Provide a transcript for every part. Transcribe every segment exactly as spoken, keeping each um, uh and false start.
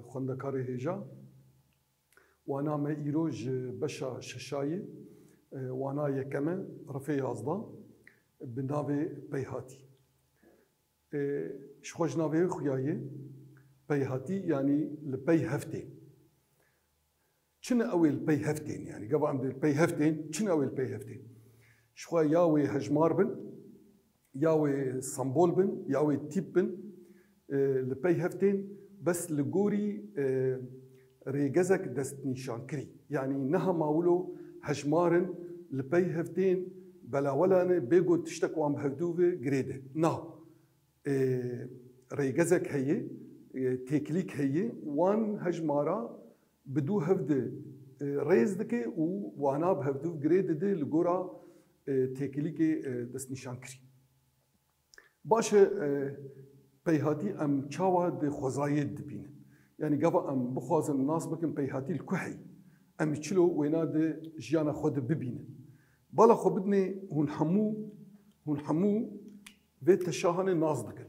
Xwendekarê hêja, wana me îro ji beşa şeşayê, e, wana yekeme, refê yazda, bi navê Peyhatî. E, ji xwe ji navê wê xuyaye, Peyhatî, yanî li pey hev tên. Çi ne ew ê li pey hev tên, yanî gava em dê li pey hev tên, çi ne ew ê li pey hev tên? Ji xwe ya wê hejmar bin, ya wê sembol bin, ya wê tîp bin, e, li pey hev tên, bes li gorî, e, rêgezek destnîşankirî. Yanî ne hema wilo hejmar in li pey hev tên, belawela ne bê got tiştek wan bi hevdû ve girê de. Na, e, rêgezek heye, e, têkilîk heye, wan hejmara bi dû hev de, e, rêz dike û wana bi hevdû girê dide li gora, e, têkilîkê, e, destnîşankirî. Baş e, e, Peyhatî em çawa di xwezayê dibînin? Yanî gava em bixwazin nas bikin Peyhatî li ku heyî? Em çilo wêna di jiyana xwe de bibînin? Bala xwe bidinê hûn hemû, hûn hemû vê teşahanê nas dikin.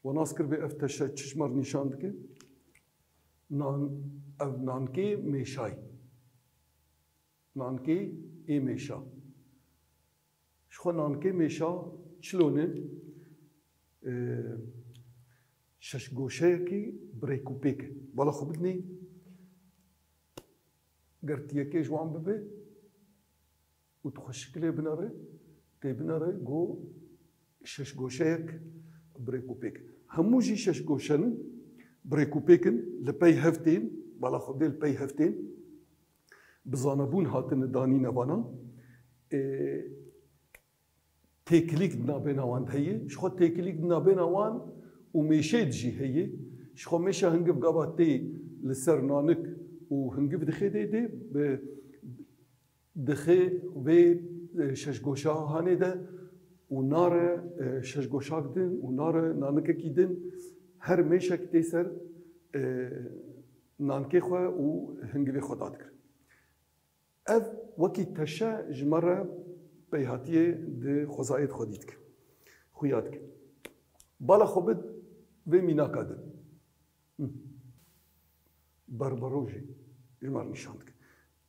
We nas kir vê ev teşe çi ji me re nîşan dike? Nan, ev nankê mêşayî. Nankê ê mêşa. Ji xwe nankê mêşa çilo ne, e, şeşgoşeyekî bi rêkûpêk e. Bala xwe bidinê, ger tiyekê ji wan bibe û tu xwe şikilê binere, tê binere ku şeşgoşeyek bi rêkûpêk. Hemû jî şeşgoşenin bi rêkûpêk in, li pey hev tên, bala xwe dê li pey hev tên. Bi zanebûn hatine danîne vana. Ê, têkilîk di nabêna wan de heye. Ji xwe têkilîk di nabêna wan û mêşê de jî heye. Ji xwe mêşa hingiv gava tê li ser nanik û hingiv dixê dê dê, bi, dixê vê, e, şeşgoşa hanê de û nare, e, şeşgoşak din û nare nanikekî din. Her mêşek tê ser, e, nankê xwe û hingivê xwe dadikir. Ev wekî teşe ji me re Peyhatiyê di xwezayê de xwedî dike, xuya dike. Bala xwe bid vê mînaka din. Hı. Berberojê ji me re nîşan dike.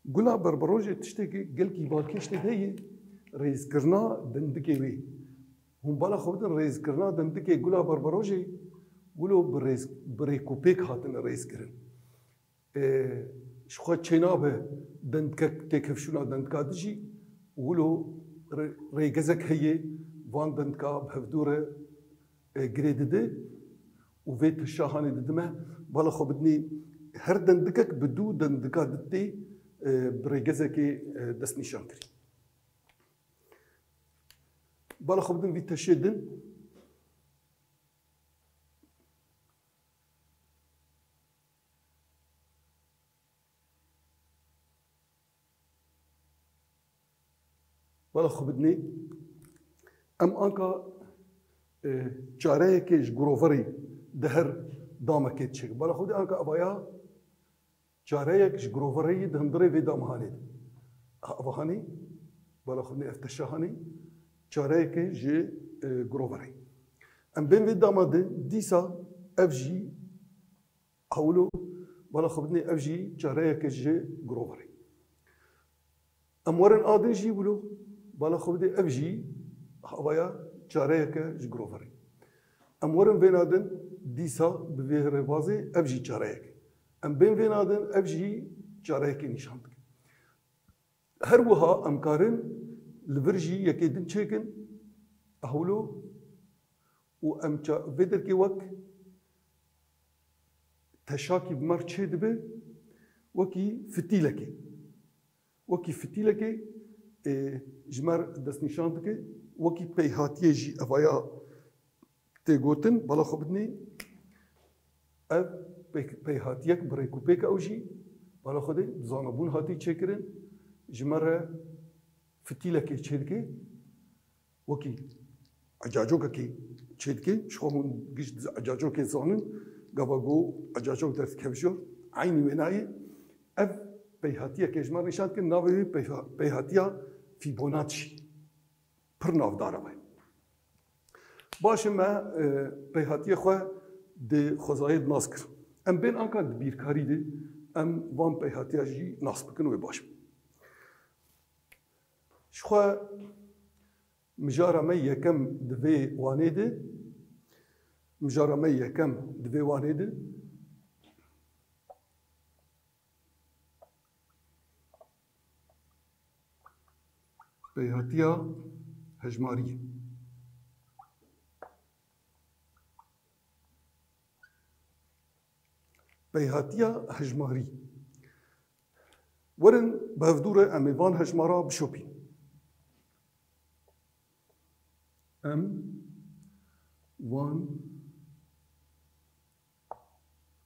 Gula berberojê tiştekî gelkî balkêş tê de heye, rêzkirina dendikê wê. Hûn bala xwe bidin rêzkirina dendikê gula berberojê, gulo bi rêz, bi rêkûpêk hatine rêzkirin. E, ji xwe çênabe dendikek têkevşûna dendika dijî, wilo rê-, rêgezek heye, van dendika bi hevdû re, e, girê dide û vê teşa hanê didime. Bala xwe bidinê her dendikek bi dû dendika ditê, e, bi rêgezekê, e, destnîşan kirî. Bala xwe bidin vî teşê din. Bala xwe bidinê. Em anka, e, çareyekê ji groverê di her damekê diçe. Bala xwe bidinê anka avaya çareyek ji groverê yî di hundirê vê damahanê de. Avahanê, bala xwe bidinê ev teşahanê, çareyekê ji, e, groverê. Em bên vê dama de dîsa ev jî Hewlo, bala xwe bidinê ev jî çareyeke ji groverê. Em werin a din jî wilo, bala xwe bidê ev jî havaya çareyeke ji groverê. Em werin vêna din dîsa bi vê rêbazê ev jî çareyek. Em bên vêna din ev jî çareyekê nîşan dike. Her wiha em karin li vir jî yekê din çêkin, hewlo û em ça-, vê derkê wek teşakî bi me re çê dibe, wekî fitîlekê. Wekî fitîlekê, ê, ji me re destnîşan dike, wekî peyhatiyê jî evaya tê gotin, bala xwe bidinê. Ev pey-, peyhatiyek bi rêkûpêk ew jî, bala xwe dê, bi zanebûn hatî çêkirin, ji me re fitîlekê çêdike, wekî ecacokekê çêdike, ji xwe hûn giş ecacokê zanin, gava ku ecacok derdikeve jor, eynî wêna ye. Ev peyhatiyeke ji me re nîşan dike, navê wê peyha-, peyhatiya Fibonacci. Pir navdar e wê. Baş e me, e, peyhatiyê xwe di xwezayê di nas kir. Em bên anka di bîrkarî de em van peyhatiya jî nas bikin wê baş. Ji xwe mijara me yekem di vê wanê de, mijara me yekem di vê wanê de, peyhatiya hejmariyê. Peyhatiya hejmarî. Werin bi hevdû re em ê van hejmara bişopîn. Em van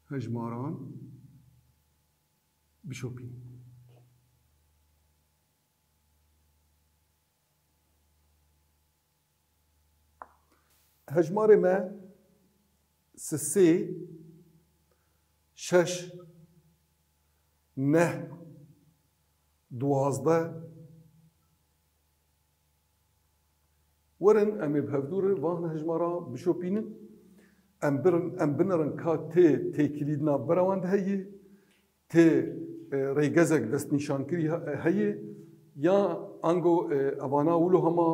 hejmaran bişopîn. Hejmarê me sisê, şeş, neh, duwazdeh. Werin em ê bi hevdû re van hejmara bişopînin. Em birin, em binerin ka tê têkilî di navbera wan de heye, tê, e, rêgezek destnîşankirî he-, heye, ya ango, e, evana wilo hema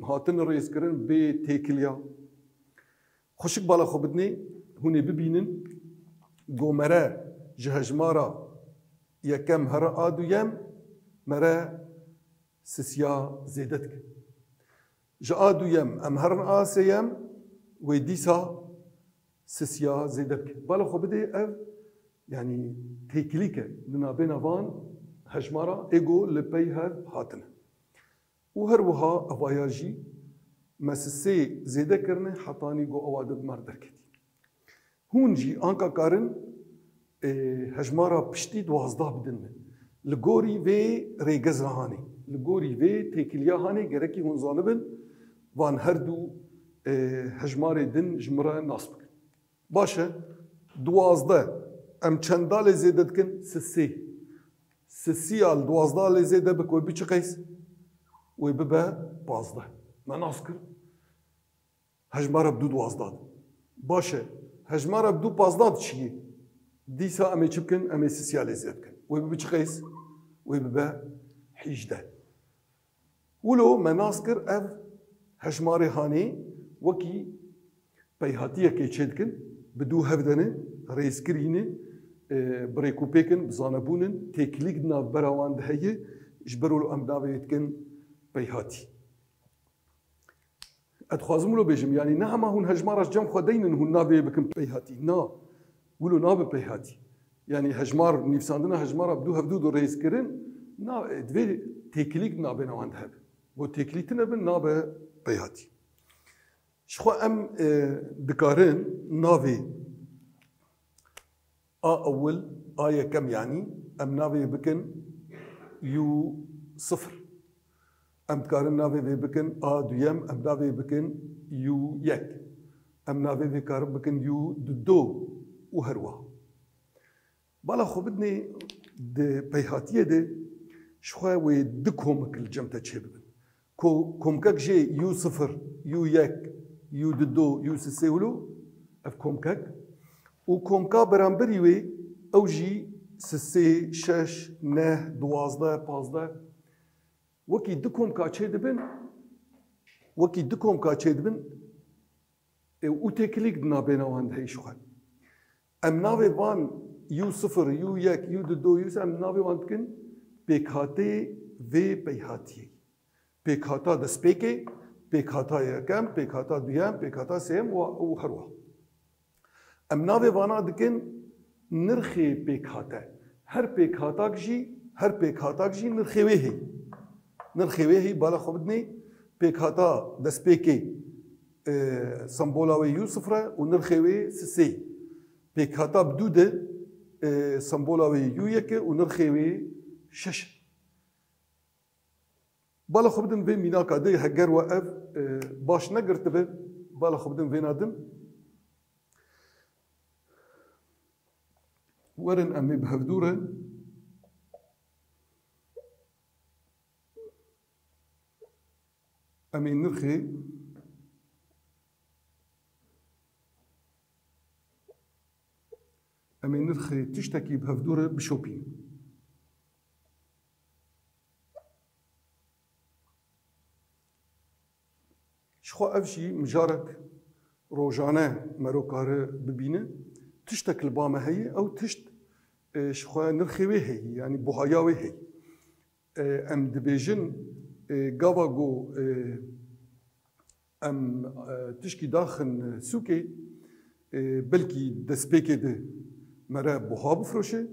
hatin rêzkirin bê têkiliya. Xweşik bala xwe bidinê, hûn ê bibînin, go mere ji hejmara yekem here a duyem, mere sisiya zêde dike. Ji a duyem em herin a sêyem, wê dîsa sisiya zêde bike. Bala xwe bidê ev, yanî têkilîk e di navbêna van hejmara ê go li pey hev hatine. Û her wiha evaya jî me sisê zêde kirine hetanî go ewa di mar derketî. Hûn jî anka karin, e, hejmara piştî duwazdeh bidin min. Li gorî vê rêgeza hanê, li gorî vê têkiliya hanê gerekî hûn zanibin, van her du, e, hejmarê din ji min re nas bikin. Baş e, duwazdeh, em çenda lê zêde dikin? Sisê. Sisiya li duwazdeh lê zêde bik, wê bi çi qeys? Wê bibe pazdeh. Me nas kir. Hejmara bi du duwazdeh de. Baş e. Hejmara bi du pazdeh de çi ye? Dîsa em ê çi bikin? Em ê sisiya lê zêde bikin. Wê bibe çi qeys? Wê bibe hîjdeh. Wilo me nas kir ev hejmarê hanê wekî peyhatiyekê çêdikin, bi du hev de ne, rêzkirî ne, e, bi rêkûpêk in, bi zanebûn in, têkilîk di navbera wan de heye, ji ber wilo em navê wê dikin peyhatî. Ez dixwazim wilo bêjim, yanî ne hema hûn hejmara ji cem xwe deynin, hûn navê wê bikin peyhatî. Na, wilo nabe peyhatî. Yanî hejmar, nivîsandina hejmara bi du hevdû de rêz kirin, na, divê têkilîk di navbêna wan de hebe. Go têkilî tune bin, nabe peyhatî. Ji xwe em, e, dikarin navê A ewil, a yekem yanî, em navê bikin U sifir. Em dikarin navê vê bikin A duyem, em navê bikin U yek. Em navê vê karin bikin U du û her wiha. Bala xwe bidinê di peyhatiyê de ji xwe wê du komik li cem te çêbibin. Ko-, komkek jê U sifir, U yek, U du, U sisê wilo, ev komkek. Û komka beramberî wê, ew jî sisê, şeş, neh, duwazdeh, pazdeh. Wekî du komka çêdibin, wekî du komka çêdibin, e, û têkilîk di navbêna wan de heye ji xwe. Em navê van U sifir, U yek, U du, U sê, em navê wan dikin pêkhateyê vê peyhatiyê. Pêkhata destpêkê, pêkhata yekem, pêkhata duyem, pêkhata sêyem û, û her wiha. Em navê vana dikin nirxê pêkhate. Her pêkhatak jî, her pêkhatak jî nirxê wê heye. Nirxê wê heye, bala xwe bidinê, pêkhata destpêkê, e, sembola wê U sifir e û nirxê wê sisê. Pêkhata bi du de, e, sembola wê U yek e û nirxê wê şeş e. Bala xwe bidin vê mînaka de, heger we ev, e, baş negirtibe, bala xwe bidin vêna din. Werin em ê bi hevdû re, em ê nirxê Em ê nirxê tiştekî bi hevdû re bişopînin. Ji xwe ev jî mijarek rojane mero kare bibîne. Tiştek li ba me heye, ew tişt, e, ji xwe nirxê wê heye, yanî buhaya wê heye. E, em dibêjin, e, gava ku, e, em, e, tişkî daxin sûkê, e, belkî destpêkê de mere buha bifroşe,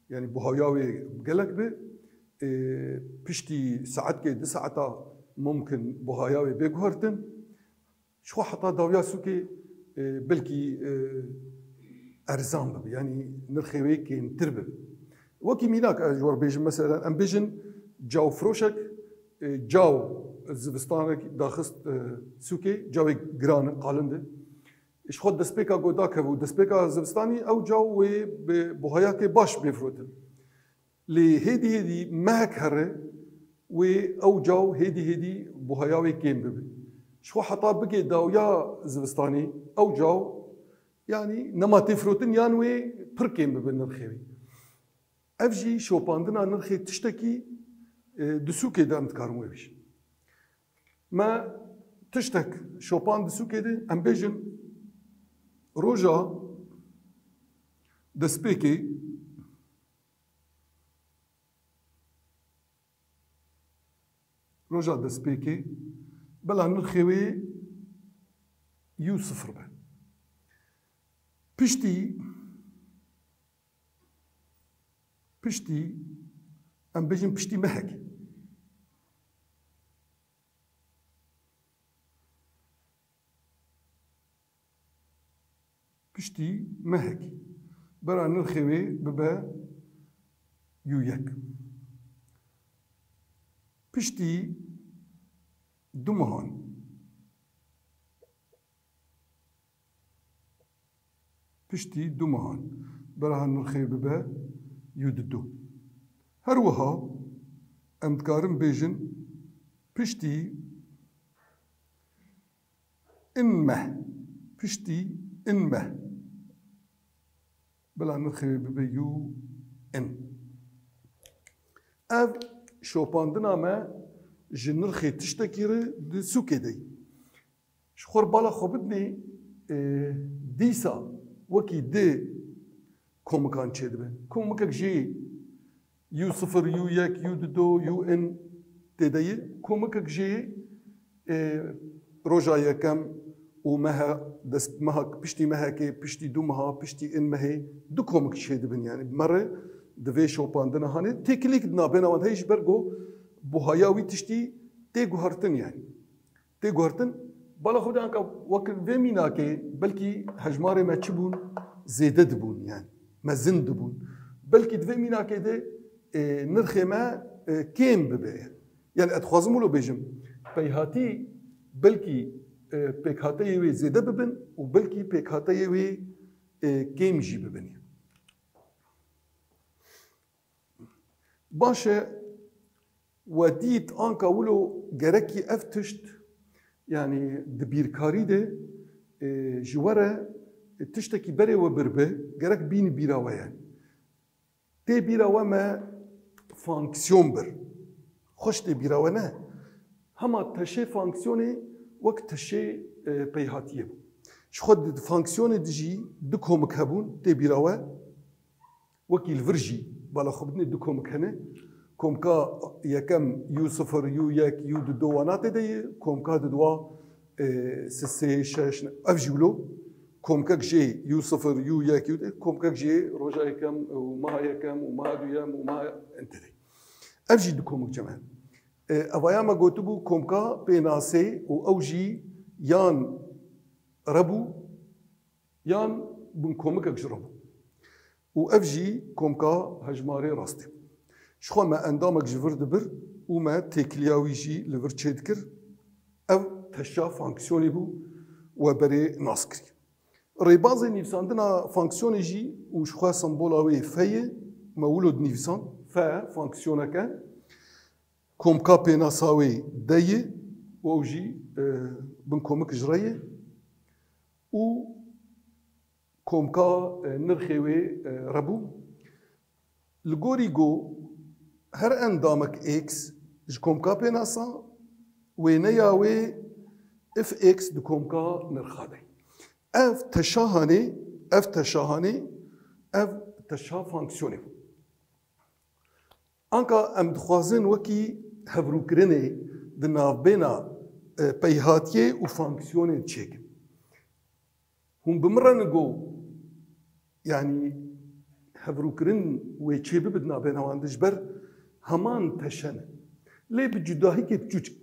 yanî buhaya wê gelek be, e, piştî saetkê, du saeta mumkin buhaya wê bê guhertin. Ji xwe heta dawiya sûkê, e, belkî, e, erzan bibe, yanî nirxê wê kêmtir bibe. Wekî mînak, ez ji we re bêjim, meselen, em bêjin cawfiroşek, e, caw zivistanek daxist, e, sûkê, cawê giran e, qalind e. Ji xwe destpêka ku dakeve û destpêka zivistanî, ew caw wê bi buhayakê baş bê firotin. Lê hêdî hêdî mehek here wê ew caw hêdî hêdî buhaya wê kêm bibe. Ji xwe heta bigê dawiya zivistanê ew caw, yanî nema tê firotin yan wê pir kêm bibe nirxê wê. Ev jî şopandina nirxê tiştekî, e, di sûkê de em dikarin wê bêjin. Me tiştek şopand di sûkê de, em bêjin roja destpêkê, roja destpêkê, bela nirxê wê yû sifir be. Piştî, piştî, em bêjin piştî mehekê. Piştî mehekî bera nirxê wê bibe yû yek. Piştî du mehan, piştî du mehan bera nirxê bibe yû du. Her wiha em dikarin bêjin piştî in meh, piştî in meh, bila nirxê wê bibe yû in. Ev şopandina me ji nirxê tiştekî re di sûkê de ye. Ji xwe re bala xwe bidinê, e, dîsa wekî di komikan çêdibe. Komikek jê yû sifir, yû yek, yû du, yû in tê de ye. Komikek jê, e, roja yekem û meha dest, meha piştî mehekê, piştî du meha, piştî in mehê, du komik çêdibin. Yanî bi me re di vê şopandina hanê têkilîk di navbêna wan heye ji ber ku buhaya wî tiştî tê guhertin yanî. Tê guhertin, bala xwe de anka wek vê mînakê belkî hejmarê me çi bûn, zêde dibûn, yani mezin dibûn. Belkî di vê mînakê de, e, nirxê me, e, kêm bibe. Yani ez dixwazim wilo bêjim, peyhatî belkî, e, pêkhateyê wê zêde bibin û belkî pêkhateyê wê, e, kêm jî bibin. Baş e, we dît anka wilo gerekî ev tişt, yanî di bîrkarî de, e, ji we re, e, tiştekî berê we bir be, gerek bînî bîra we ye. Tê bîra we me fonksiyon bir. Xweş tê bîra we ne. Hema teşê fonksiyonê wek teşê, e, peyhatiyê bû. Ji xwe di fonksiyonê de jî du komik hebûn tê bîra we. Wekî li vir jî bala xwe bidinê du komik hene. Komka yekem yû sifir, yû yek, yû du wana tê de ye. Komka diduwa, e, sisê, şeş, ev jî wilo. Komkek jê yû sifir, yû yek, yû du, komkek jê roja yekem û meha yekem û meha duyem û meha in tê de ye. Ev jî du komik cem e. E, evaya me gotibû komka pênasê û ew jî yan rebû, yan binkomikek ji re bû. Û ev jî komka hejmarê rastê bû. Ji xwe me endamek ji vir dibir û me têkiliya wî jî li vir çêdikir. Ev teşa fonksiyonê bû we berê nas kirî. Rêbazê nivîsandina fonksiyonê jî û ji xwe sembola wê fe ye, me wilo dinivîsand, fe fonksiyoneke. Komka pênasa wê de ye û ew jî, e, binkomik ji re ye û komka, e, nirxê wê, e, re bû. Li gorî go her endamek x ji komka pênasa, wêneya wê f x di komka nirxa de. Ev teşahanê, ev teşahanê, ev teşa fonksiyonê bû. Anka em dixwazin wekî hevrûkirinê di navbêna, e, peyhatiyê û fonksiyonê çêkin. Hûn bi min re nigo, yanî hevrûkirin wê çê bibe di navbêna wan de ji ber heman teşe ne. Lê bi cudahîkê biçûçik.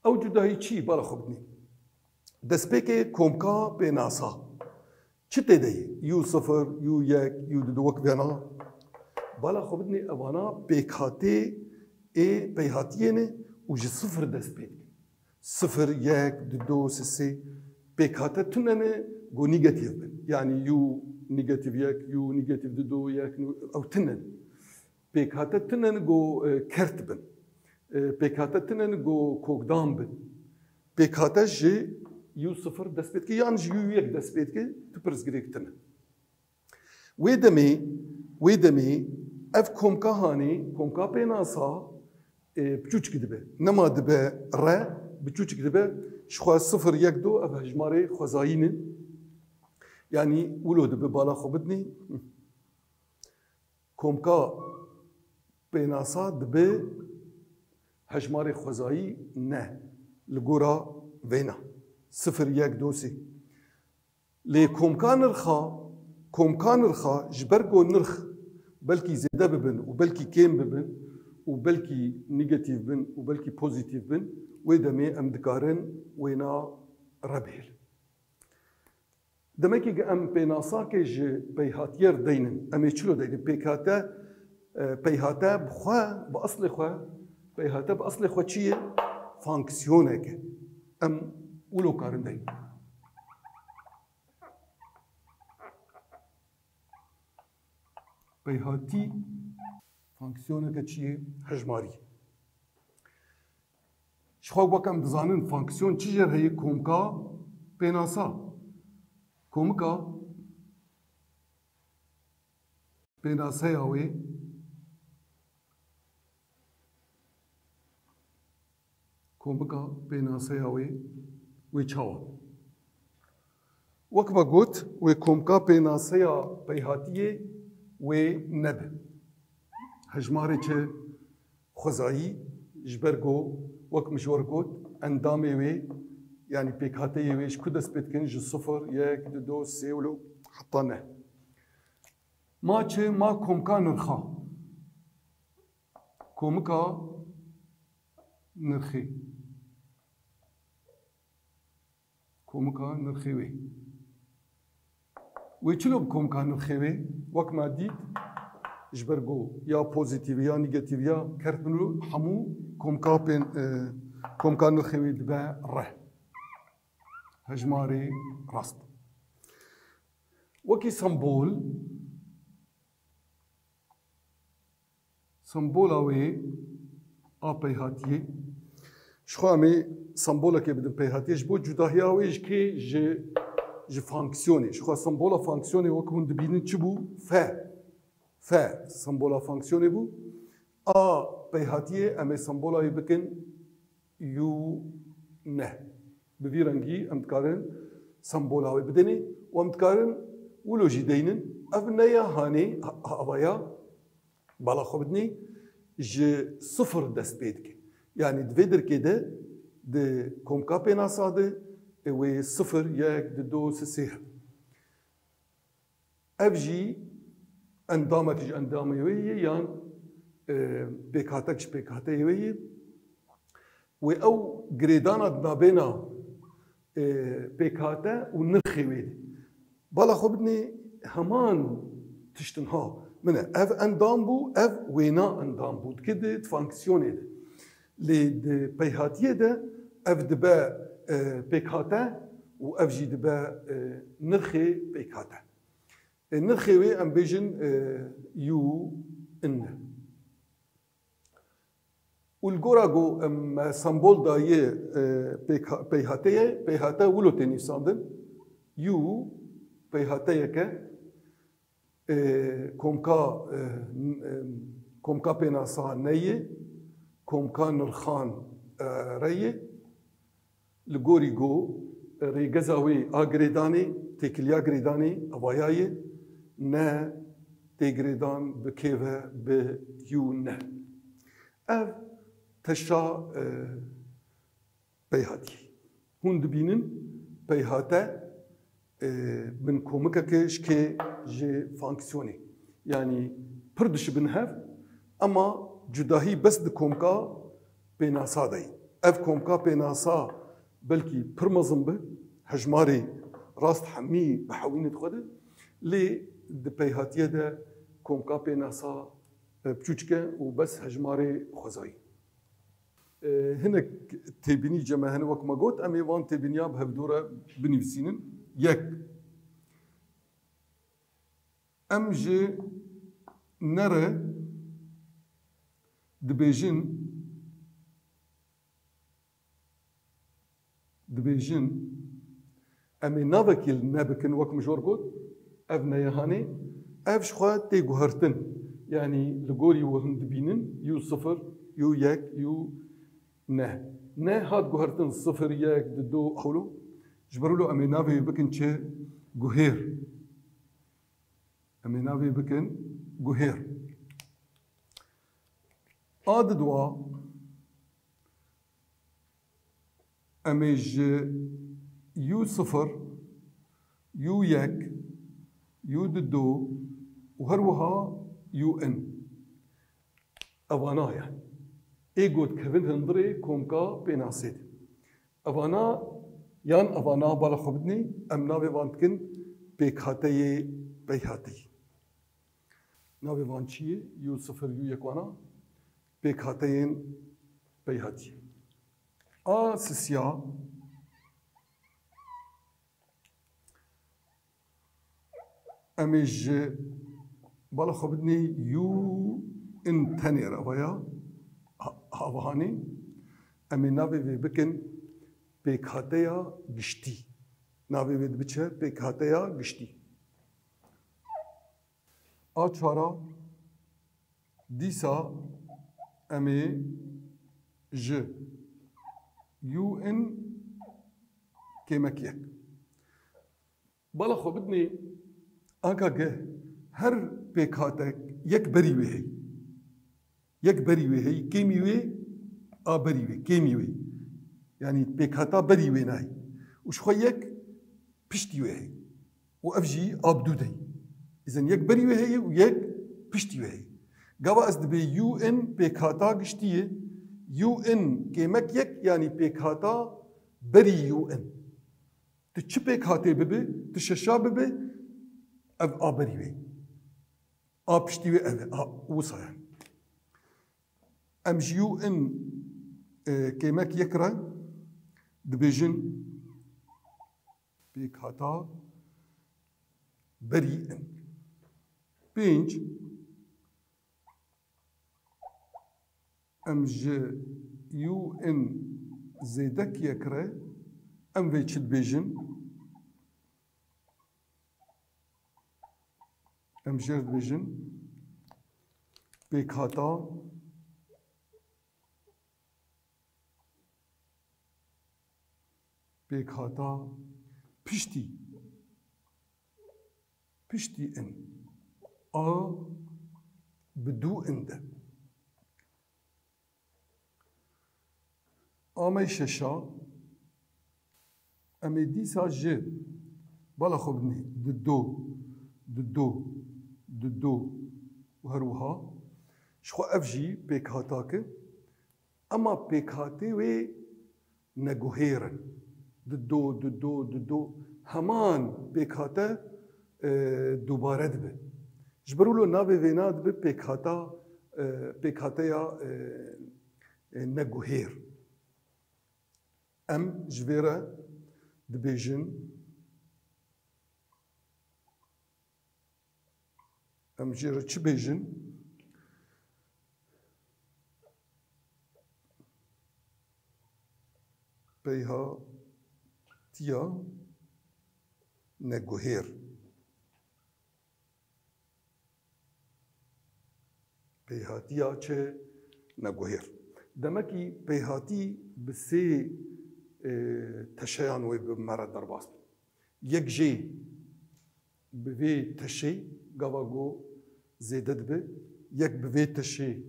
Ew cudahî çi? Bala xwe bidinê. Destpêkê komka pênasa. Çi tê de ye? Yû sifir, yû yek, yû didu wek vêna. Bala xwe bidinê evana pêkhatê ê peyhatiyê ne û ji sifir dest pê dikin. Sifir, yek, didu, sê, sê. Pêkhate tune ne go negatîf bin. Yanî yû negatîf yek, yû negatîf didu, yek, nû-, ew tune ne. Pêkhate tune ne go, e, kert bin. E, pêkhate tune ne go kokdan bin. Pêkhate ji yû sifir dest pê dike yan ji yû yek dest pê dike, tu pirsgirêk tune. Wê demê, wê demê ev komka hanê, komka pênasa, e, biçûçik dibe. Nema dibe re, biçûçik dibe. Ji xwe sifir, yek, du ev hejmarê xwezayî ne. Yanî wilo dibe bala xwe bidinê. Komka pênasa dibe hejmarê xwezayî ne. Li gora vêna. Sifir, yek, du, sê. Lê komka nirxa, komka nirxa ji ber ku nirx belkî zêde bibin û belkî kêm bibin û belkî negatîf bin û belkî pozîtîf bin, wê demê em dikarin wêna re bihêlin. Demekî ku em pênasakê ji peyhatiyê re deynin, em ê çilo deynin? Pêkhate, e, peyhate bi xwe, bi eslê xwe, peyhate bi eslê xwe çi ye? Fonksiyoneke. Em wilo karin deynin. Peyhatî fonksiyoneke çi ye? Hejmarî. Ji xwe wek em dizanin fonksiyon çi jêr heye? Komka pênasa. Komika pênaseya wê, komika pênaseya wê, wê çawa? Wek me got, wê komka pênaseya peyhatiyê wê nebe. Hejmarê çi? Xwezayî, ji ber ku wek min ji we re got, endamê wê, yanî pêkhateyê wê ji ku dest pê dikin? Ji sifir, yek, du, du, sê û lo heta neh. Ma çi? Ma komka nirxa. Komika nirxê. Komika nirxê wê. Wê çilo bi komika nirxê wê? Wek me dît, ji ber ku ya pozîtîf ya negatîf ya kert bin û hemû komika pên-, e, komika nirxê wê dibe re. Hejmarê rast. Wekî sembol, sembola wê a peyhatiyê. Ji xwe em ê sembolekê bidin peyhatiyê. Ji bo cudahiya wê ji kê? Ji, ji fonksiyonê. Ji xwe sembola fonksiyonê wek hûn dibînin çi bû? F. F sembola fonksiyonê bû. A peyhatiyê em ê sembola wê bikin yû neh. Bi vî rengî em dikarin sembola wê bidinê û em dikarin wilo jî deynin. Ev neya hanê, ha-, havaya, bala xwe bidinê, ji sifir dest pê dike. Yanî di vê derkê de di komka pênasa de, e, wê sifir, yek, du, du, sê, sê hebe. Ev jî endamek ji endamê wê ye yan, e, pêkhatek ji pêkhateyê wê ye. Wê ew girêdana di nabêna, e, pêkhate û nirxê wê de. Bala xwe bidinê heman tişt in ha. Min e, ev endam bû, ev wêna endam bû. Dike di fonksiyonê de. Lê di peyhatiyê de ev dibe, e, pêkhate û ev jî dibe, e, nirxê pêkhate. E, nirxê wê em bêjin, e, yû in e. Û li gora ku em, e, sembol daye, e, pêka-, peyhateyê, peyhate wilo tê nivîsandin, yû Peyhateyeke, e, komka, e, n-, e, komka pênasa ne yê, komka nirxan, e, re yê. Li gorî ku rêgeza wê a girêdanê, têkiliya girêdanê, evaya ye, ne tê girêdan bi kê ve, bi yû ne. Ev teşa, e, peyhatî. Hûn dibînin peyhate, e, bin komikeke ji kê, ji fonksiyonê. Yanî pir dişibin hev, ema cudahî bes di komka pênasa de ye. Ev komka pênasa belkî pir mezin be, hejmarê rast hemî bi hewînê dixwe de, lê di peyhatiye de komka pênasa, e, piçûçik e û bes hejmarê xwezayî. E, hinek têbînî cem e hene, wek me got, em ê van têbîniya bi hevdû re binivîsînin. Yek, em ji ne re dibêjin, dibêjin, em ê navekî li ne bikin, wek min jor got, ev neyehanê, ev ji xwe tê guhertin. Yanî li gorî we hûn dibînin, yû sifir, yû yek, yû ne. Ne hat guhertin sifir, yek, di do, hewlo. Ji ber wilo em ê navê wê bikin çi? Guhêr. Em ê navê bikin guhêr. A di dua, em ê ji yû sifir, yû yek, yû di do û her wiha yû in. Evana ye. Ê got kevin hundirê komka pênasê de. Evana yan evana bala xwe bidinê, em navê van dikin pêkhateyê peyhatî. Navê van çi ye? Yû sifir, yû yek wana pêkhateyên peyhatî. A sisiya, em ê ji bala xwe bidinê yû in tenê re, vaya ha-, havahanê. Em ê navê vê bikin pêkhateya giştî. Navê vê dibiçe pêkhateya giştî. A çara, dîsa em ê ji yû in kêmek yek. Bala xwe bidinê, anka ge her pêkhatek yek berî wê heyî. Yek berî wê heyî, kêmî wê a berî wê, kêmî wê. Yanî pêkhata berî wê nayê. Û ji xwe yek piştî wê heyî. Û ev jî a bi dû de ye. Îzen yek berî wê heye û yek piştî wê heye. Gava ez dibê yû in pêkhata giştî ye, yû in kêmek yek, yanî pêkhata berî yû in. Tu çi pêkhatê bibe, tu şeşa bibe, ev a berî wê. A piştî wê ev e, a wisa ye. Em ji yû in, e, kêmek yek re dibêjin pêkhata berî in. Pênc, em ji yû in zêdek yek re em vê çi dibêjin? Em jê re dibêjin pêkhata, pêkhata piştî, piştî in. A bi dû in de. Amey şeşa, em ê dîsa ji bala xwe binê di do, di do, di do û her wiha ji xwe ev jî pêkhata ki, ema pêkhatê wê neguhêr in. Di do, di do, di do, heman pêkhate, e, dubare dibe. Ji ber wilo navê vêna dibe pêkhata, e, pêkhateya, e, e, neguhêr. Em ji vê re dibêjin, em jê re çi bêjin? Peyhatiya neguhêr. Pêhatiya çi? Neguhêr. Demekî pêhatî bi sê, e, teşeyan wê bi me re derbas be. Yek jê bi vê teşê gava go zêde dibe, yek bi vê teşê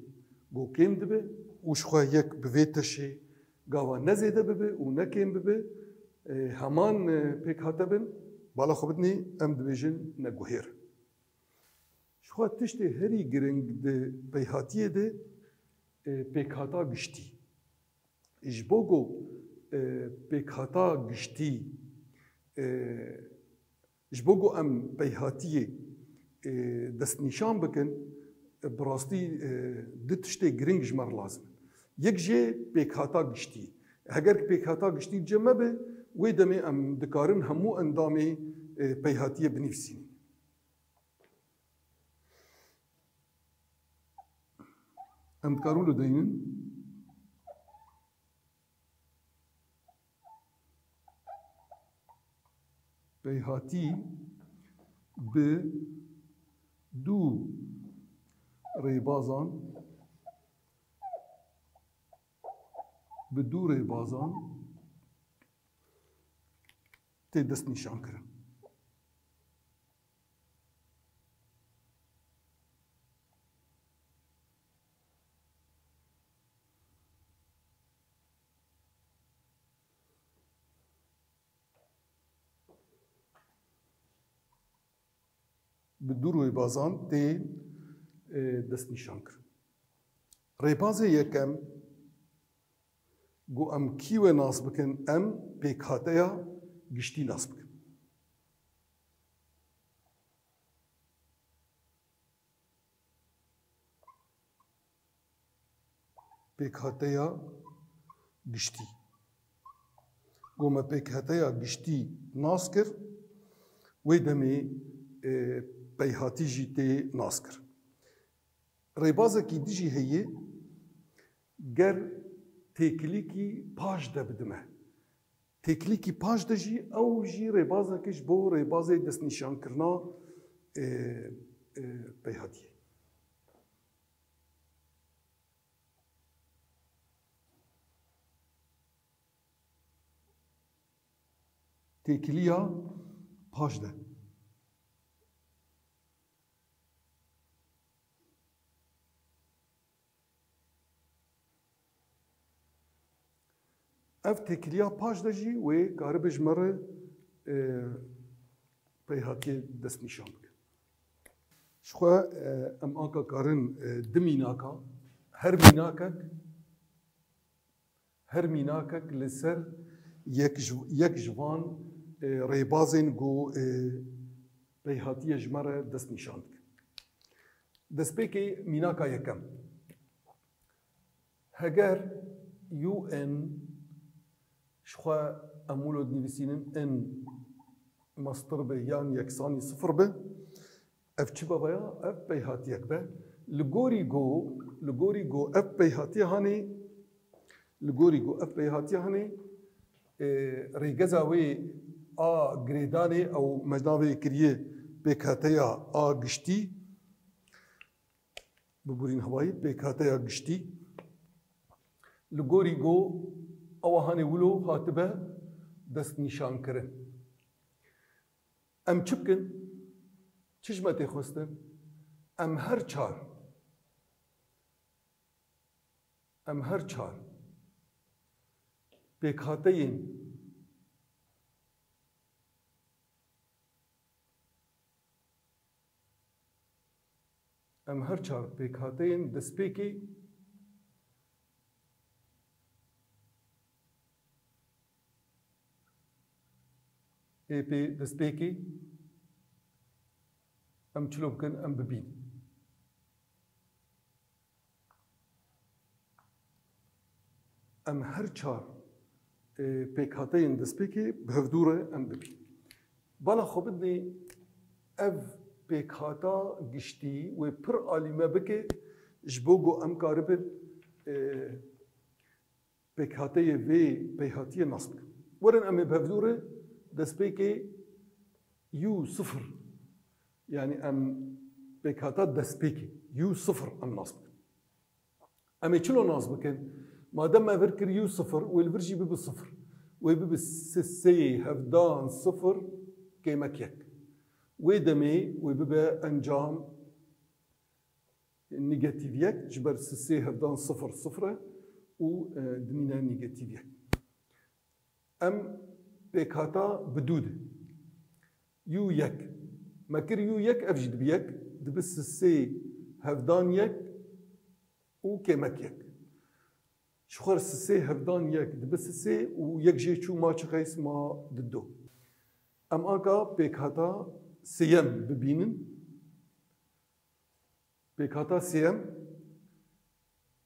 go kêm dibe û ji xwe yek bi vê teşê gava ne zêde bibe û ne kêm bibe, e, heman, e, pêkhate bin, bala xwe bidinê, em dibêjin neguhêr. Ji xwe tiştê herî giring di peyhatiyê de, e, pêkhata giştî. Ji bo ku, e, pêkhata giştî, e, ji bo ku em peyhatiyê, e, destnîşan bikin, e, bi rastî, e, du tiştê giring ji me re lazim in. Yek jê pêkhata giştî. Heger pêkhata giştî cem me be, wê demê em dikarin hemû endamê, e, peyhatiyê binivîsînin. Em dikarin wilo deynin. Peyhatî bi du rêbazan, bi du rêbazan tê destnîşankirin. Bi du rêbazan tê, e, destnîşankirin. Rêbazê yekem, ku em kî wê nas bikin, em pêkhateya giştî nas bikin. Pêkhateya giştî. Ku me pêkhateya giştî nas kir, wê demê, e, peyhatî jî tê nas kir. Rêbazekî din jî heye, ger têkilîkî paş de bidime. Têkilîkî paş de jî, ew jî rêbazek e ji bo rêbazê destnîşankirina, e, e, peyhatiyê. Têkiliya paş de. Ev têkiliya paş de jî wê karibe ji me re, e, peyhatiyê destnîşan bike. Ji xwe, e, em anka karin, e, du mînaka, her mînakek, her mînakek li ser yek ji, yek ji van, e, rêbazên ku, e, peyhatiyê ji me re destnîşan dike. Destpêkê mînaka yekem. Heger U N, ji xwe em wilo dinivîsînin, N mestir be yan yeksanî sifir be, ev çi be veya ev peyhatiyek be. Li gorî go, li gorî go ev peyhatiye hanê, li gorî go ev peyhatiye hanê, e, rêgeza wê a girêdanê ew me navê kiriye pêkhateya a giştî, Biborîn hewayî, pêkhateya giştî, li gorî go ewa hanê wilo hatibe destnîşankirin. Em çi bikin? Çi ji me tê xwestin? Em her çar, em her çar pêkhateyên Em her çar pêkhateyên destpêkê ê pê destpêkê em çilo bikin, em bibînin. Em her çar, e, pêkhateyên destpêkê bi hevdû re em bibînin. Bala xwe bidinê ev pêkhata giştî wê pir alî me bike, ji bo ku em karibin, e, pêkhateyê vê peyhatiyê nas bikin. Werin em ê bi hevdû re destpêkê U sifir, yanî em Pêkhata destpêkê, U sifir em nas bikin. Em ê çilo nas bikin? Madem me vir kir U sifir, wê li vir jî bibe sifir. Wê bibe sisê hevdan sifir kêmek yek. Wê demê wê bibe encam negatîf yek, ji ber sisê hevdan sifir sifir e û, e, dimîne negatîf yek. Em pêkhata bi dû de. U yek. Me kir U yek, ev jî dibe yek, dibe sisê hevdan yek û kêmek yek. Ji xwe sisê hevdan yek dibe sisê û yek jê çû ma çi qeys ma dido. Em anka pêkhata sêyem bibînin. Pêkhata sêyem,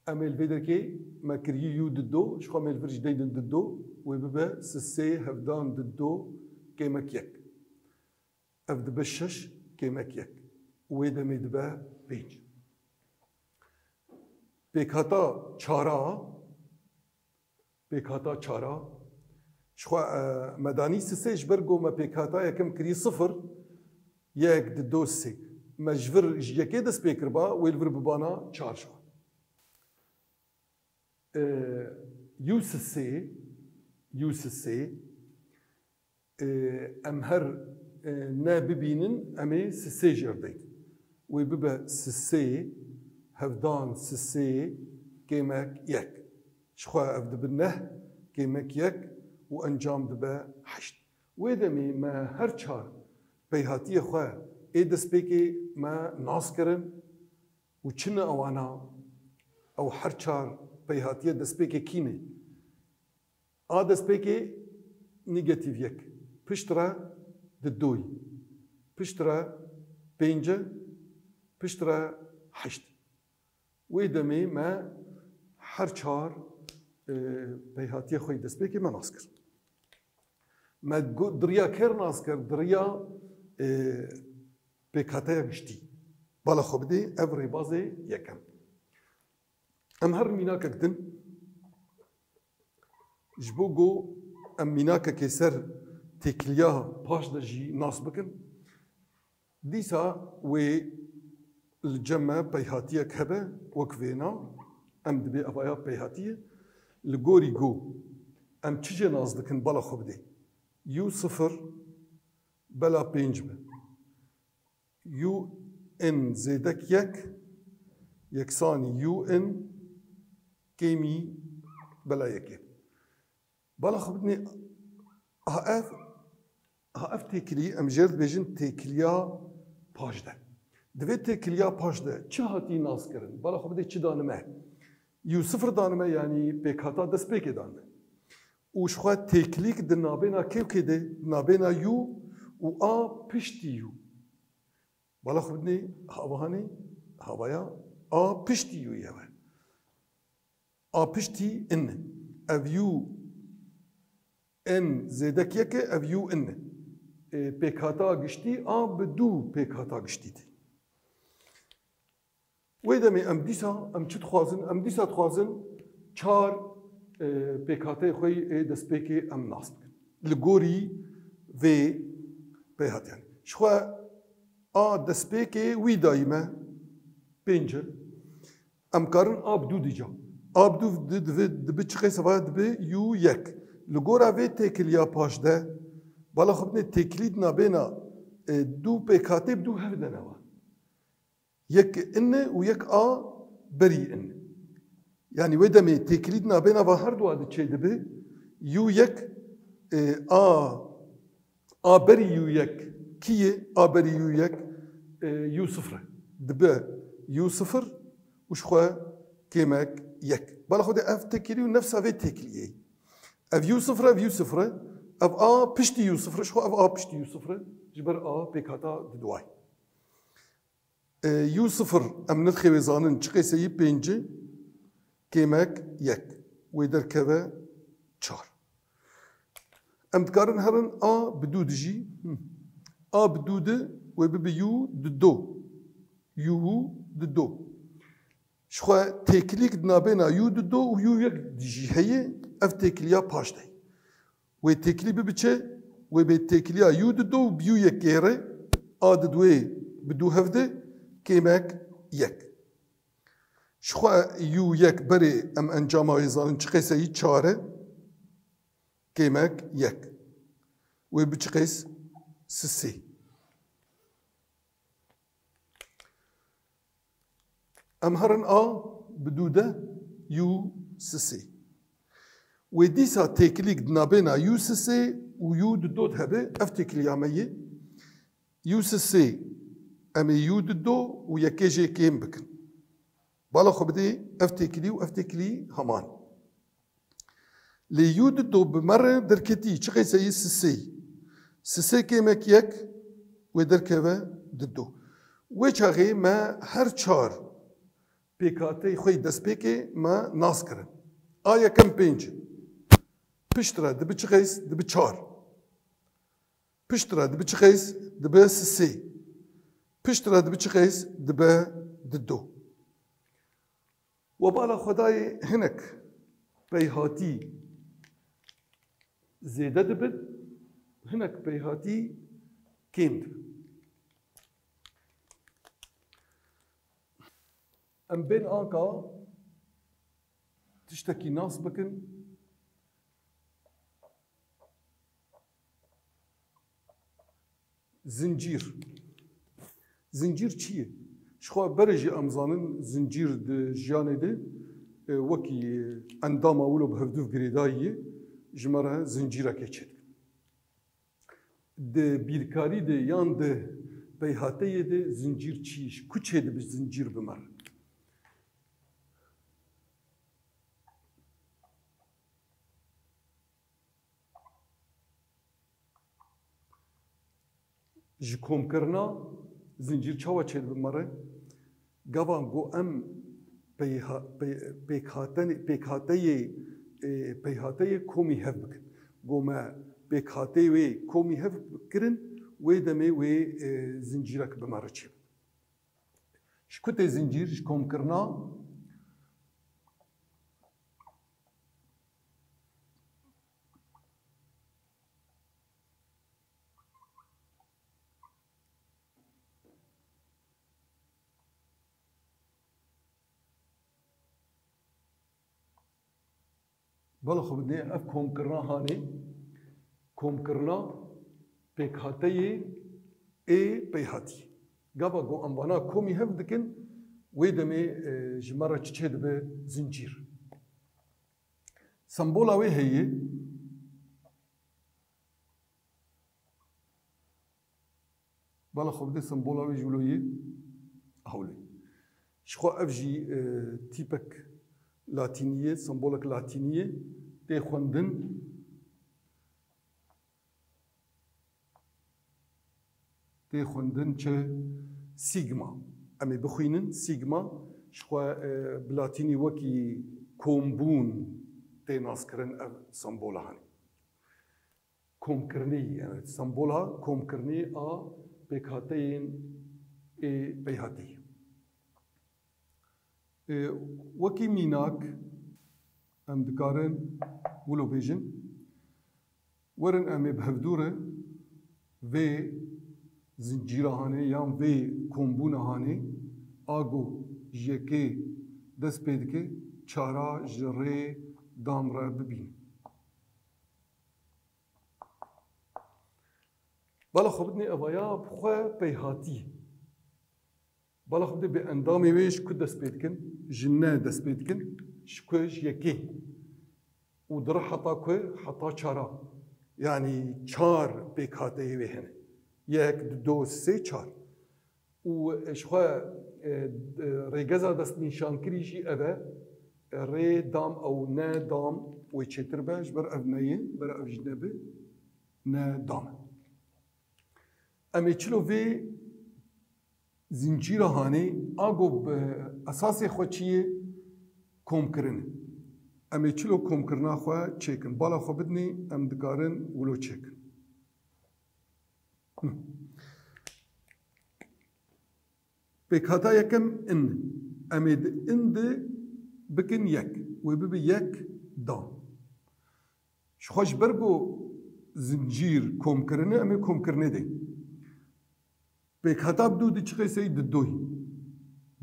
em ê li vê derkê me kirî U dido, ji xwe em ê li vir jî deynin dido, wê bibe sisê hevdan dido kêmek yek. Ev dibe şeş kêmek yek. Wê demê dibe pênc. Pêkhata çara, pêkhata çara, ji xwe, e, me danî sisê ji ber ku me pêkhata yekem kirî sifir, yek, dido, sê. Me ji vir ji yekê dest pê kiriba, wê li vir bibana çar ji xwe. E, U sisê, U sisê, e, em her, e, ne bibînin, em ê sisê jê re deyn. Wê bibe sisê, hevdan sisê, kêmek yek. Ji xwe ev dibe neh, kêmek yek û encam dibe heşt. Wê demê me her çar peyhatiyê xwe ê destpêkê me nas kirin û çi ne ewana ew her çar peyhatiye destpêkê kî ne? A destpêkê negatîf yek. Piştre didoyî. Piştre pênce. Piştre heşt. Wê demê me her çar, e, peyhatiyê xwe yê destpêkê me nas kir. Me gu-, di riya kê re nas kir? Di riya, e, pêkhateya giştî. Bala xwe bidê, ev rêbazê yekem. Em her mînakek din, ji bo ku em mînakekê ser têkiliya paş de jî nas bikin, dîsa wê li cem me peyhatiyek hebe, wek vêna, em dibê evaya peyhatiyê, li gorî ku em çi jê nas dikin, bala xwe bidê. U sifir bela pênc be. U n zêdek yek yeksanî U n kêmî bela yekê. Bala xwe bidinê, ha ev, ha ev têkilî, em jê re dibêjin têkiliya paşde. Di vê têkiliya paşde çi hatî naskirin? Bala xwe bidê çi danime? U sifir danime, yanî pêkhata destpêkê danime. Û ji xwe têkilîk di nabêna kê û kê de, di nabêna U û A piştî U. Bala xwe bidinê, hava hanê, havaya A piştî U ye we. A piştî in e. Ev U n zêdek yek e, ev U n e. E, pêkhata giştî A bi du pêkhata giştî tê. Wê demê em dîsa, em çi dixwazin? Em dîsa dixwazin çar, e, pêkhateyê xwe yê destpêkê em nas bikin. Li gorî vê peyhatiyan. Ji xwe A destpêkê wî dayî me pênc e. Em karin A bi du dîca. A bi du di-, dibi, dibi çi qeyse vaya dibi U yek. Li gora vê têkiliya paş de, bala xwe binê têkilî di nabêna, e, du pêkhatê bi du hev de ne wa. Yek in û yek a berî in. Yanî wê demê têkilî di nabêna va her du a de çêdibe. U yek, e, a, a berî U yek kî ye? A berî U yek, e, U sifir e. Dibe U sifir û ji xwe kêmek yek. Bala xwe de ev têkilî û nefsa vê têkiliyê. Ev U sifir e, ev U sifir e. Ev a piştî U sifir e, ji xwe ev a piştî U sifir e. Ji ber a pêkhata di duayê. E, U sifir, em nirxê wê zanin, çi qêse yî pênc e, kêmek yek. Wê derkeve çar. Em dikarin herin a bi du dijî. Hı. A bi du di, wê bibe U di do. U di do. Ji xwe têkilîk di nabêna U di do û U yek dijî heye, ev têkiliya paş de. Wê têkilî bibe çi? Wê bê têkiliya U di do û bi U yek gêre, a di duê bi du hev de, kêmek yek. Ji xwe yû yek berê em encama wê zanin çiqêse yî çar e, kêmek yek. Wê bi çiqês sisê. Em herin a bi dû de yû sisê. Wê dîsa têkilîk di nabêna yû sisê û yû dido de hebe, ev têkiliya me ye. Yû sisê em ê yû dido û yekê jê kêm bikin. Bala xwe bidê ev têkilî û ev têkilî heman. Lê yû dido bi me re derketî, çiqêse yî sisê. Sisê kêmek yek wê derkeve dido. Wê çaxê me her çar pêkhateyê xwe yê destpêkê me nas kirin. A yekem pênc. Piştre dibi çiqês, dibi çar. Piştre dibi çiqês, dibi sisê. Piştre dibi çiqês, dibi dido. We bala xwe dayê hinek peyhatî zêde dibin, hinek peyhatî kêm dibin. Em bên anka tiştekî nas bikin. Zincîr. Zincîr çi ye? Ji xwe berê jî em zanin zincîr di jiyanê de, e, wekî endama wilo bi hevdûv girêdayî ye, ji me re zincîrekê çêdikin. Di bîrkarî de yan di peyhateyê de zincîr çi ye? Ji ku çêdibe zincîr bi me re? Ji komkirina zincîr çawa çêdibe me re? Gava ku em peyha-, pey-, pêkhatenê-, pêkhateyê, e, peyhateyê komî hev bikin. Ku me pêkhateyê wê komî hev kirin, wê demê wê, e, zincîrek bi me re çêbe. Ji ku tê zincîr? Ji komkirina Bala xwe bidê ev komkirina hanê, komkirina pêkhateyê ê peyhatî. Gava ku em vana komî hev dikin, wê demê, e, ji me re çi çêdibe? Zincîr. Sembola wê heye. Bala xwe bidê sembola wê ji wilo yê hewlê. Ji xwe ev jî, e, tîpek latînî ye, sembolek latînî ye. Tê xwendin, tê xwendin çi? Sigma. Em ê bixwînin, sigma. Ji xwe, e, bi latînî wekî kombûn tê naskirin ev sembola hanê. Komkirinê, yani sembola komkirinê a pêkhateyên ê peyhatî. Ê, wekî mînak em dikarin wilo bêjin, werin em ê bi hevdû re vê zincîra hanê yan vê kombûna hanê a ku ji yekê dest pê dike, çara ji rê dam re bibînin. Bala xwe bidinê, evaya bi xwe peyhatî. Bala xwe bidê bi endamê wê ji ku dest pê dikin? Ji ne dest pê dikin? Ji ku? Ji yekê. Û dire heta ku? Heta çara. Yanî çar pêkhateyê wê hene. Yek, du, do, sê, çar. Û ji xwe, e, e, rêgeza destnîşankirî jî ev e. E, rê, dam, ew ne dam wê çêtir be, ji ber ev ne ye, ber ev jî ne bi, ne dam e. Em ê çilo vê zincîra hanê, a ku bi esasê xwe çi ye, komkirin e. Em ê çilo komkirina xwe çêkin. Bala xwe bidinê, em dikarin wilo çêkin. Pêkhata yekem in. Em ê di in de bikin yek. Wê bibe yek dam. Ji xwe ji ber ku zincîr komkirin e, em ê komkirinê de. Pêkhata bi dû diçiqê sey di doyî.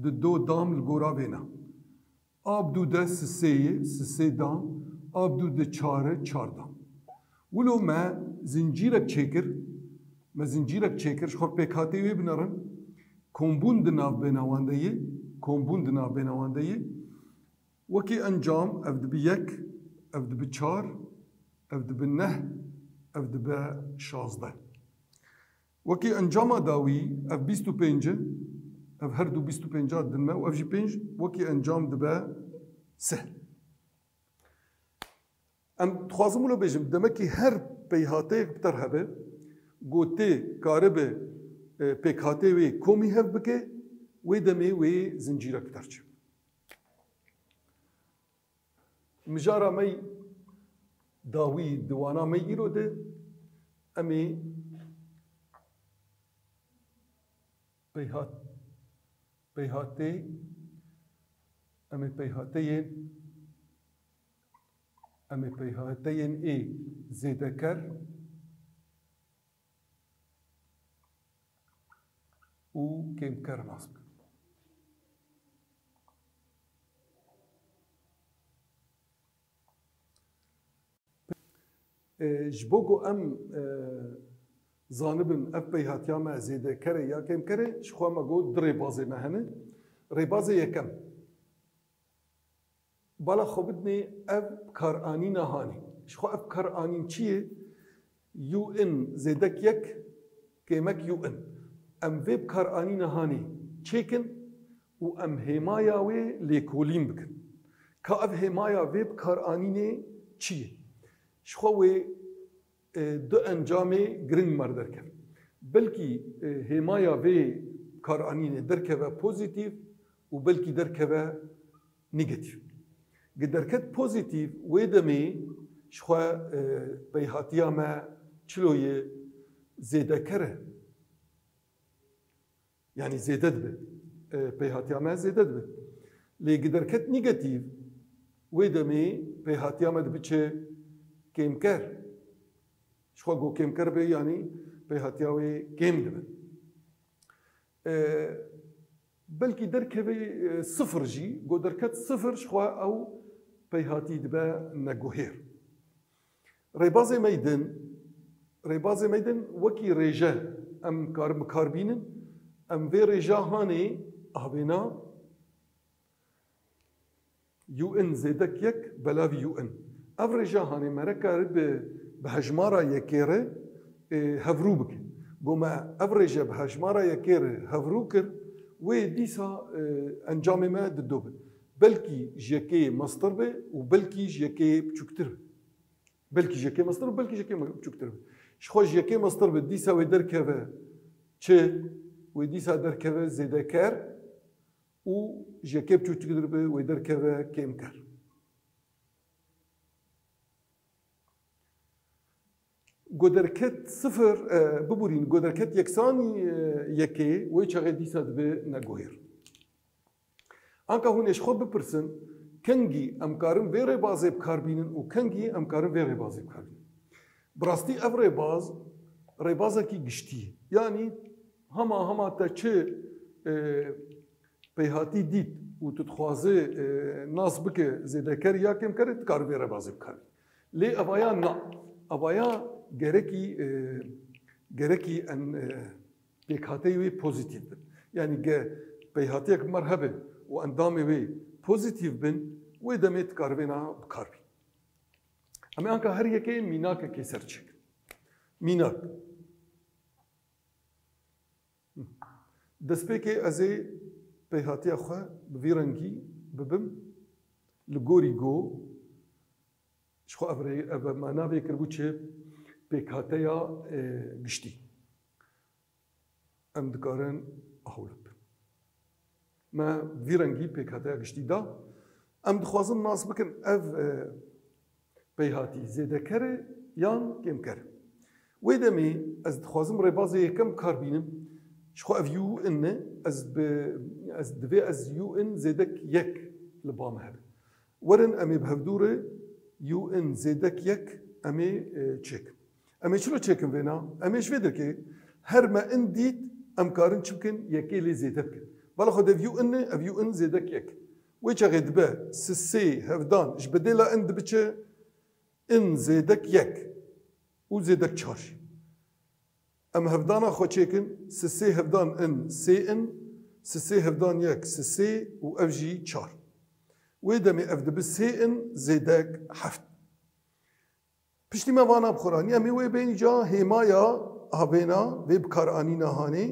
di do dam li gora vêna. A bi dû de sisê ye, sisê dam, a bi dû de çar e, çar dam. Wilo me zincîrek çêkir, me zincîrek çêkir, ji xwe pêkhateyê wê binerin, kombûn di navbêna wan de ye, kombûn di navbêna wan de ye. Wekî encam ev dibe yek, ev dibe çar, ev dibe neh, ev dibe şazdeh. Wekî encama dawî ev bîst û pênc in, ev her du bîst û pênc a din me û ev jî pênc, wekî encam dibe sih. Em dixwazim wilo bêjim, demekî her peyhateyek bi ter hebe, ku tê karibe, e, pêkhatê wê komî hev bike, wê demê wê zincîrek bi ter çê. Mijara me dawî di wana me îro de, em ê peyhat-, peyhatê, em ê peyhateyên, em ê peyhateyên ê zêdeker û kêmker nas bikin. E, ji bo ku em, e, zanibin ev peyhatiya me zêdeker e ya kêmker e, ji xwe me got du rêbazê me hene. Rêbazê yekem. Bala xwe bidinê ev karanîna hanê. Ji xwe ev karanîn çi ye? U n zêdek yek kêmek u n. Em vê bi karanîna hanê çêkin û em hêmaya wê lêkolîn bikin. Ka ev hêmaya vê bi karanînê çi ye? Ji xwe wê, e, du encamê giring me derkevin. Belkî, e, hêmaya vê karanînê derkeve pozîtîf û belkî derkeve negatîf. Gi derket pozîtîf, wê demê ji xwe, e, peyhatiya me çilo ye, zêdeker e. Yanî zêde dibe. E, peyhatiya me zêde dibe. Lê gi derket negatîf, wê demê peyhatiya me dibe çi? Kêmker. Ji xwe ku kêmker be, yanî peyhatiya wê kêm dibe. E, belkî derkeve, e, sifir jî, ku derket sifir ji xwe ew peyhatî dibe neguhêr. Rêbazê me din, rêbazê me din wekî rêje em karin bi kar bînin, em vê rêja hanê avêna u n zêdek yek belavî u n. Ev rêja hanê me re kar bi, bi hejmara yekê re, e, hevrû bike. Go me ev rêje bi hejmara yekê re hevrû kir, wê dîsa, e, encamê me dido be. Belkî ji yekê mestir be û belkî ji yekê biçûktir be. Belkî ji yekê mestir be, belkî ji yekê me-, biçûktir be. Ji xwe ji yekê mestir be, dîsa wê derkeve çi? Wê dîsa derkeve zêdeker û ji yekê biçûktir be, wê derkeve kêmker. Go derket sifir, e, biborîn, go derket yeksanî, e, yekê, wê çaxê dîsa dibe neguhêr. Anka hûn ê ji xwe bipirsin, kengî em karin vê rêbazê bi kar bînin û kengî em karin vê rêbazê bi kar bînin. Bi rastî ev rêbaz, rêbazekî giştî ye. Yanî hema hema te çi, e, peyhatî dît û tu dixwazê, e, nas bike zêdeker ya kêmker, tu dikare vê rêbazê bi kar bînî. Lê evaya na. Evaya gerekî, e, gerekî en, e, pêkhateyê wê pozîtîf bin. Yanî ge peyhatiyek bi me re hebe û endamê wê pozîtîf bin, wê demê dikare vêna bi kar bî. Em ê anka her yekê mînakekê ser çêkin. Mînak. Destpêkê ez ê pêhatiya xwe bi vî rengî bibim, li gorî go, ji xwe ev rê-, ev me navê kiribû çi? Pêkhateya, e, giştî. Em dikarin ahûl bikin. Me vî rengî pêkhateya giştî da. Em dixwazin nas bikin ev, e, peyhatî zêdeker e yan kêmker e. Wê demê ez dixwazim rêbazê yekem kar bînim. Ji xwe ev u n e, ez bi, ez divê ez u n zêdek yek li ba me hebe. Werin em ê bi hevdû re u n zêdek yek em ê, e, çêkin. Em ê çilo çêkin vêna? Em ê ji vê derkê her me n dît, em karin çi bikin? Yekê lê zêde bikin. Bala xwe dev U N e, ev U N zêdek yek. Wê çaxê dibe sisê hevdan ji bedêla N dibiçe N zêdek yek û zêdek çar jî. Em hevdana xwe çêkin, sisê hevdan N sê N, sisê hevdan yek sisê û ev jî çar. Wê demê ev dibi sê N zêdek heft. Piştî me vana bi xwe re anî, em ê wê bên ca hêmaya havêna vê bikaranîna hanê,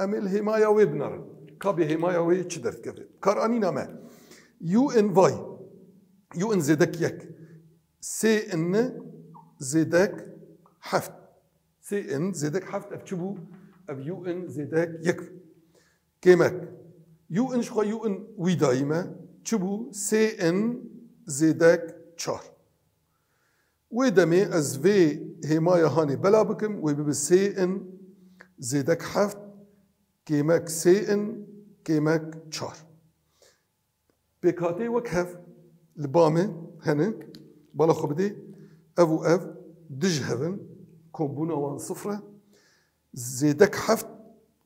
em ê li hêmaya wê binerin. Ka bê hêmaya wê çi derdikeve? Bikaranîna me. U N vay. U N zêdek yek. Sê N zêdek heft. Sê N zêdek heft ev çi bû? Ev U N zêdek yek bû. Kêmek. U N ji xwe U N wî dayî me. Çi bû? Sê N zêdek çar. Wê demê ez vê hêmaya hanê bela bikim, wê bibe sê N zêdek heft, kêmek sê N, kêmek çar. Pêkhateyê wek hev li ba me hene, bala xwe bidê, ev û ev dij hev in, kombûna wan sifir e. Zêdek heft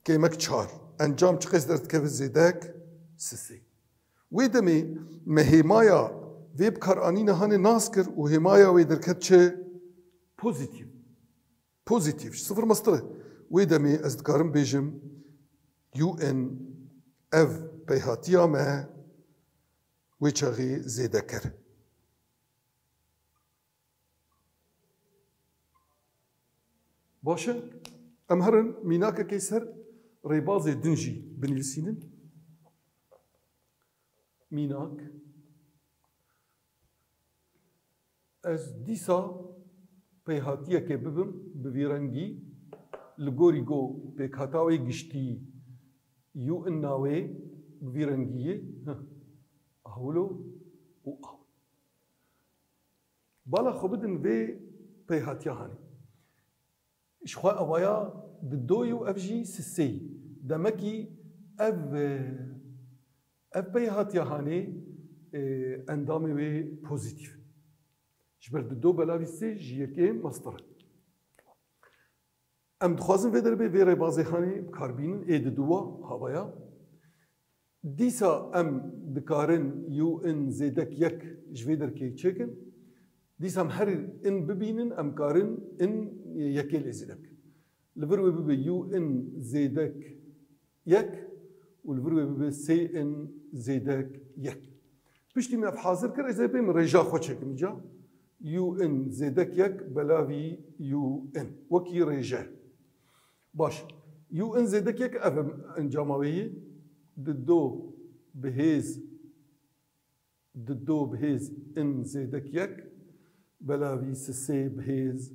kêmek çar. Encam çiqas derdikeve? Zêdek sisê. Wê demê me hêmaya vê bikaranîna hanê nas kir û hêmaya wê derket çi? Pozîtîf. Pozîtîf. Sifir mestir e. Wê demê ez dikarim bêjim U N ev peyhatiya me wê çaxê zêdeker. Baş e, em herin mînakekê ser rêbazê din jî binivîsînin. Mînak. Ez dîsa peyhatiyekê bibim bi vî rengî, li gorî ku pêkhata wê giştî U N a wê bi vî rengî ye, heh, ahwilo û ahwil. Bala xwe bidin vê peyhatiya hanê. Ji xwe evaya didoyî û ev jî siseyî. Demekî ev, ev peyhatiya hanê, e, endamê wê pozîtîf e. Ji ber dido belavî sê ji yekê mestir e. Em dixwazin vê derbê vê rêbazê hanê bi kar bînin, ê diduwa havaya. Dîsa em dikarin U N zêdek yek ji vê derkê çêkin. Dîsa em her N bibînin, em karin N yekê lê zêde bikin. Li vir wê bibe U N zêdek yek û li vir wê bibe sê N zêdek yek. Piştî me ev hazir kir, ez ê bêm rêja xwe çêkim îca. U N zêdek yek belavî U N. Wekî rêje. Baş. U N zêdek yek ev e encama wê yê. Dido bi hêz, dido bi hêz N zêdek yek belavî sisê bi hêz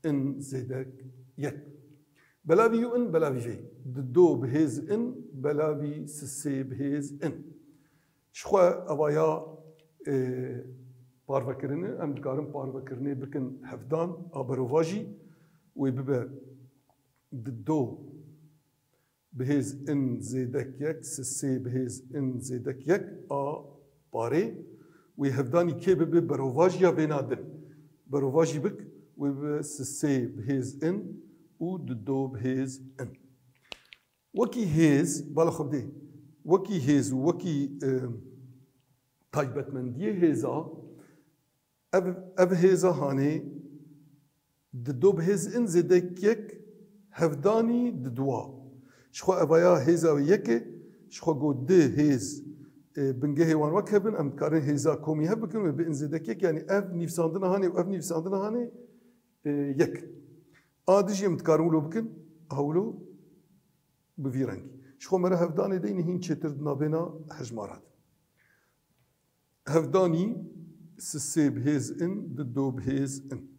N zêdek yek. Belavî U N belavî vê. Dido bi hêz N belavî sisê bi hêz N. Ji xwe evaya, e, parvekirinê, em dikarin parvekirinê bikin hevdan a berovajî, wê bibe dido bi hêz N zêdek yek, sisê bi hêz N zêdek yek a parê, wê hevdanî kê bibe berovajiya vêna din. Berovajî bik, wê bibe sisê bi hêz N û dido bi hêz N. Wekî hêz, bala xwe bidê, wekî hêz û wekî, e, taybetmendiyê hêza, ev, ev hêza hanê dido bi hêz N zêdek yek hevdanî diduwa. Ji xwe evaya hêza wê yek e, ji xwe got di hêz, e, bingehê wan wek hev bin, em dikarin hêza komî hev bikin, wê bi N zêdek yek, yanî ev nivîsandina hanê û ev nivîsandina hanê, e, yek. A dijî em dikarin wilo bikin, ha wilo bi vî rengî. Ji xwe me re hevdanê deynê hîn çêtir di navbêna hejmara de. Hevdanî sisê bi hêz in, dido bi hêz in.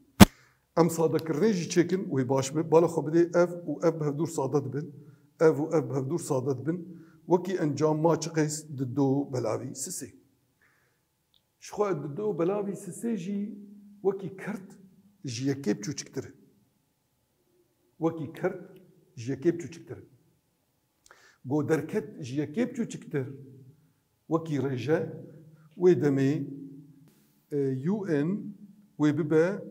Em sadekirinê jî çêkin, wê baş be. Bala xwe bidê ev û ev bi hevdûr sade dibin. Ev û ev bi hevdûr sade dibin. Wekî encam ma çiqês dido belavî sisê. Ji xwe dido belavî sisê jî wekî kert ji yekê biçûçiktir e. Wekî kert ji yekê biçûçiktir e. Go derket ji yekê biçûçiktir, wekî rêje, wê demê, e, U N wê bibe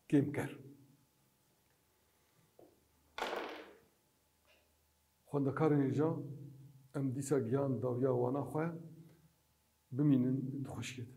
kêmker. Xwendekarên hêja, em dîsa gihan dawiya wana xwe bimînin di xweşikê de.